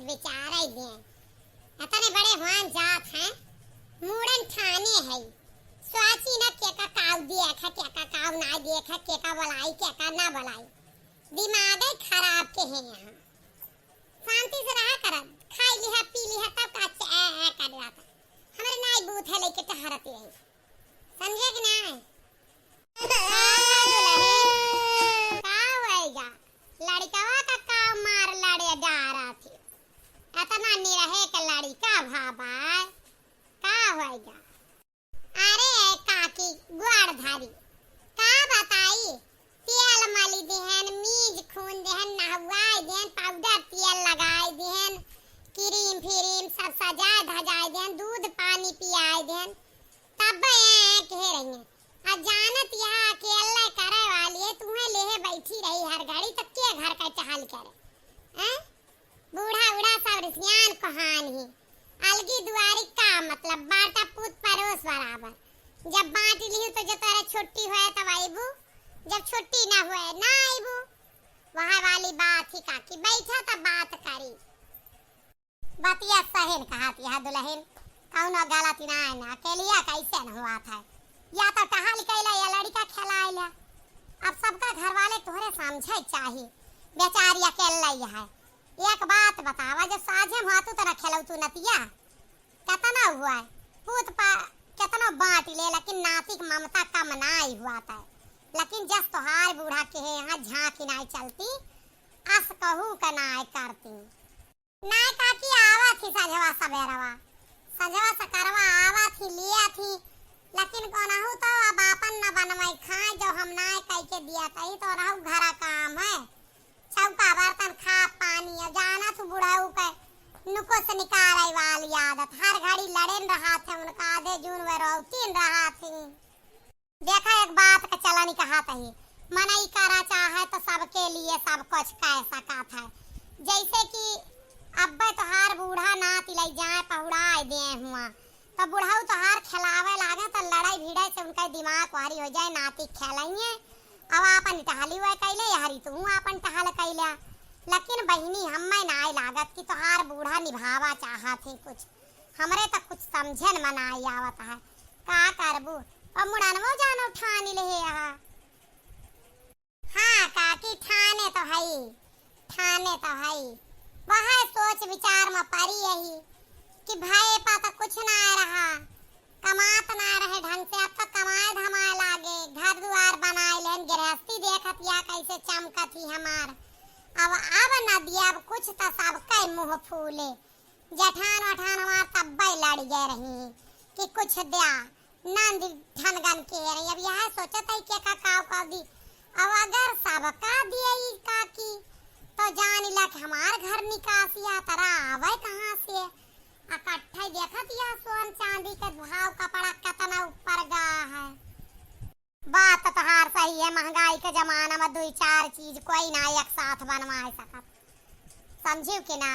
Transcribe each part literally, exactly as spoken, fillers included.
विचार आई दे। इतने बड़े हुआन जात हैं, मूड़न ठाने है। सोची न के का काऊ देख है, के का काऊ ना देख है, के का बोलाई, के का ना बोलाई। दिमाग ही खराब के है यहाँ। शांति से रहा कर, खाई लिहा, पी लिहा, तब का च-, ए, ए, कर रहा था। हमरे नाई बूथ है लेके टहरती रही। समझे कि नहीं? हाँ, दुल्हन, का होएगा? लड़कवा का का मार लड़े डारा थी। इतना निरहे के लड़का भाबा, का होएगा? अरे काकी, गोड़ धरी, का बताई? तेल मली देहन, मीज खून देहन, नहवाई देहन, पाउडर तेल लगाई देहन, क्रीम फ्रीम सब सजाए धजाए देहन, दूध पानी पियाए देहन, तब ए कहे रही हैं। आ जानत यहाँ अकेले करे वाली है, तुम्हें लेहे बैठी रही हर घड़ी, तो के घर का टहल करे? हैं? बूढ़ा उड़ा सब रिसियान कोहान ही। अलगी दुआरी का मतलब, बाटा पूत परोस बराबर। जब बांट लिहू तो जो तोरा छुट्टी होए तब आइबू, जब छुट्टी ना होए ना आइबू। वह वाली बात ही काकी, बैठा तब बात करी। बतिया सही न कहत यह दुल्हन, कौनो गलती ना है ना, अकेलिया कैसे न हुआ था। या तो टहल कैला या लड़का खेलाइला। अब सबका घर वाले तोहरे समझे चाही, बेचारी अकेले ही है। एक बात बतावा, जब साझे में होतू तो न खेलौतू नतिया? कितना हुआ है? पूत पा कितनो बांट ले, लेकिन नाती के ममता कम ना ही हुआ था। लेकिन जस तोहार बूढ़ा के है, यहाँ झांकी ना चलती, अस कहू का ना करती। ना काकी, आवत ही सजवा सबेरवा, सजवा सकरवा आवत ही, लिया थी, लेकिन कोनहू तो अब आपन न बनवाई खाए, जो हम ना कह के दिया तही तो रहू घरा काम है। चौका बर्तन खा पानी, अब जाना तू बुढ़ऊ के नुको से निकाले वाली आदत, हर घड़ी लड़ेन रहा थे उनका, आधे जून वे रोतीन रहा थी। देखा, एक बात का चलन कहत ही, मनई करा चाहे तो सबके लिए सब कुछ कह सकत है। जैसे कि अब्बे तोहार बूढ़ा नाती लई जाए पहुड़ाए दे हुआ, तो बुढ़ऊ तोहार खेलावे लागे तो लड़ाई भिड़े से उनका दिमाग वारी हो जाए, नाती खेलइए। अब आपन टहली हुए कैले, यहरी तू आपन टहल कैला। लेकिन बहिनी, हमें नाय लागत कि तोहार बूढ़ा निभावा चाहत ही कुछ। हमरे तो कुछ समझे न मनाई आवत है। का करबू? अब मुड़नवो जानो ठानी ले है। हाँ काकी, ठाने तो हई, ठाने तो हई। वह सोच विचार में परी यही कि भये पा तो कुछ ना रहा, कमात ना रहे ढंग से, अब तो कमाए धमाए लागे, घर दुआर बनाए लेन, गृहस्थी देखत या कैसे चमकत ही हमार। अब, अब न दिया, अब कुछ तो सबके मुँह फूले। जेठान वठान हमार तब्बे लड़ गए रही कि कुछ द्या, नंद ठनगन के रही। अब यह सोचत है कि का काव कर दी। अब अगर सबका दिए ई काकी, तो जान ला कि हमार घर निकासिया तरा आवे कहाँ से? इकट्ठे देखत यह सोन चांदी के भाव, कपड़ा कितना ऊपर गा है। बात तो तोहार सही है, महंगाई के जमाना में दुई चार चीज कोई ना एक साथ बनवाए सकत, समझियो कि ना?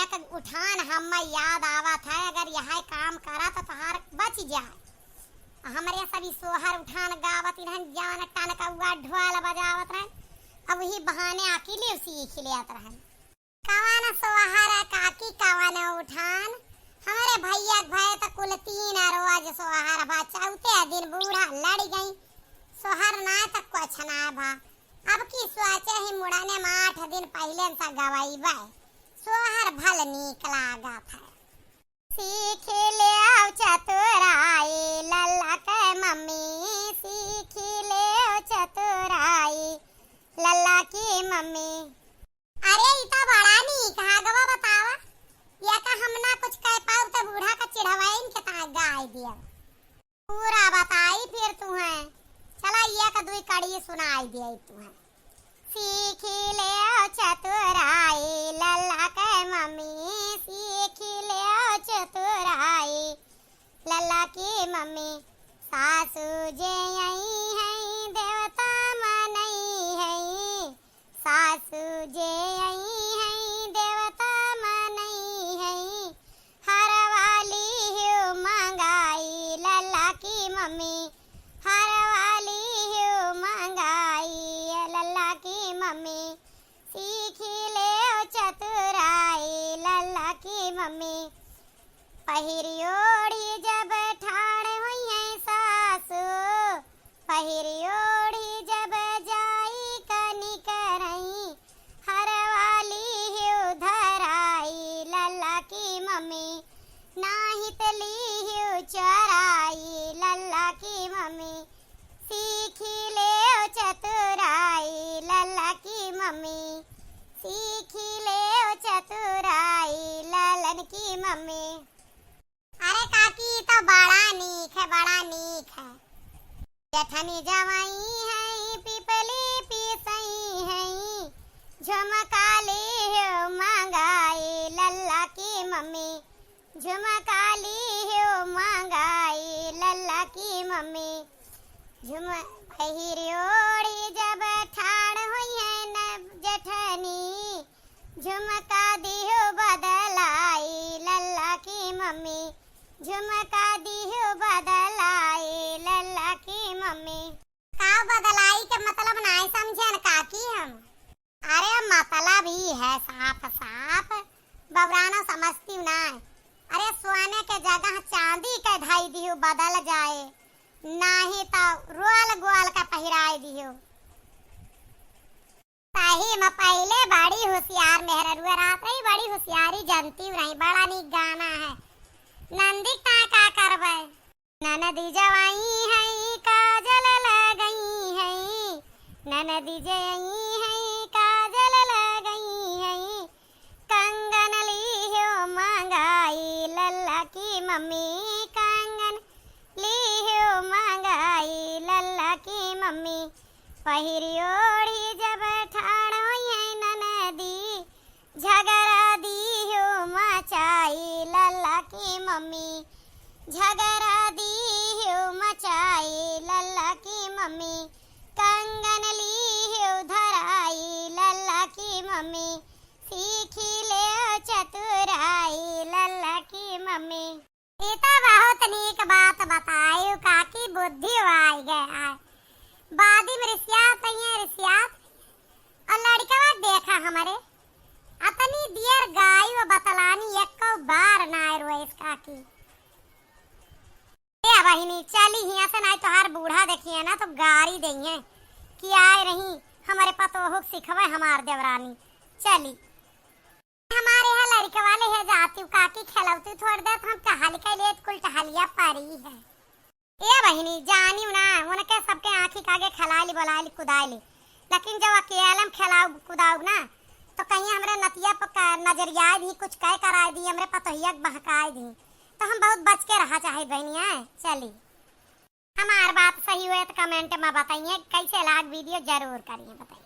एक उठान हमें याद आवत है, अगर यह काम करा तो तोहार बच जाए। हमरे सभी सोहर उठान गावत रहन, जान टन कौआ ढोल बजावत रहन, अब वही बहाने आकी ले सीख लेत रहन। कवन सोहर काकी, कवन उठान? हमरे भैया के भय त कुल तीन रोज सोहर भा, चौथे दिन बूढ़ा लड़ गई। सोहर ना त कुछ ना भा। अब की सोचे ही मुड़ने में आठ दिन पहले से गवाई बा। सोहर भल नीक लागत है। सीखी लेव चतुराई लल्ला के मम्मी, सीखी लेव चतुराई लल्ला की मम्मी। अरे, ई त बड़ा नीक हगवा बतावा, या का हम ना कुछ कह पाउब त बूढ़ा का चिढ़वाइन के ता गाय दिया। पूरा बताई फिर तुहें। चला, ये का दुई कड़ी सुनाई दिया तुहें। सीखी लेव चतुराई लल्ला के मम्मी, सीखी लेव चतुराई लल्ला की मम्मी। सासू जे आई हैं देवता मनई हैं, सासू जे आई हैं देवता मनई हैं, हर वाली हो मंगाई लल्ला की मम्मी, हर वाली हो मंगाई लल्ला की मम्मी। सीखी लेव चतुराई पहिरि ओढ़ि जब ठाड़ होइहैं सासु, पहिरि ओढ़ि जब जाई कनिकरई, हरवा लिहु धराई लल्ला की मम्मी, नाहीं त लिहु चोराई लल्ला की मम्मी, सीखि लेव चतुराई लल्ला की मम्मी, सीखि लेव चतुराई ललन की मम्मी। अरे काकी, ई तो बड़ा नीक है, बड़ा नीक है। जेठनी जवाई है, पिपली पीसई है, झुमका लिहु मंगाई लल्ला की मम्मी, झुमका लिहु मंगाई लल्ला की मम्मी। झुम-, पहिरि ओढ़ि जब ठाड़ होइहैं न जेठनी, झुमका दिहु बदलाई लल्ला की मम्मी, झुमका दिहु बदलाई लल्ला की मम्मी। का बदलाई के मतलब नाहीं समझेन काकी हम। अरे मतलब ई है साफ साफ, बबुरानो समझतिउ नाहीं। अरे सोने के जगह चांदी के धई दिहु बदल जाए, नाहीं तो रोल गोल का पहिराए दिहु। सही में पहिले बड़ी होशियार मेहररुआ रहत रही, बड़ी होशियारी जनतिउ रही। बड़ा नीक गाना है। नंदी का का करबे? ननदी जवाई है, काजल लगई है, ननदी जवाई है, काजल लगई है, कंगन लिहु मंगाई लल्ला की मम्मी, कंगन लिहु मंगाई लल्ला की मम्मी। पहिरि ओढ़ि जब ठाड़ होइहैं ननदी, झगरा दिहु मचाई लल्ला की मम्मी, झगरा दिहु मचाई लल्ला की मम्मी, कंगन लिहु धराई लल्ला की मम्मी, सीखि लेव चतुराई लल्ला की मम्मी। ई तो बहुत नीक बात बताइउ काकी, बुद्धि आइ गए आए। बादी में रिसियात रही है, रिसियात। और लड़कवा देखा हमरे, अतनी देर गाई व बतलानी, एको बार नाय रोएस काकी। ए बहिनी, चली हियाँ से, नाहीं तोहार बूढ़ा देखिहैं ना तो गारी देइहैं कि आए रही हमरे पतोहू के सिखवे हमार देवरानी। चली। हमारे यहाँ लड़के वाले है जातिउ काकी खेलौती थोड़ दे तो हम टहल के लिए कुल टहलिया परी है। ए बहिनी, जानिउ ना, उनके सबके आँखी के आगे खेलाइली, बोलाइली, कुदाइली, लेकिन जब अकेलम खेलाउ कुदाउ ना तो कहीं हमरे नतिया पर का नजरियाए दी, कुछ कह कराए दी, हमरे पतोहिया के बहकाए दी, तो हम बहुत बच के रहा चाहे बहिनी। आए चली। हमार बात सही हुए तो comment में बताइए, कैसे लाग video जरूर करिए बताइए।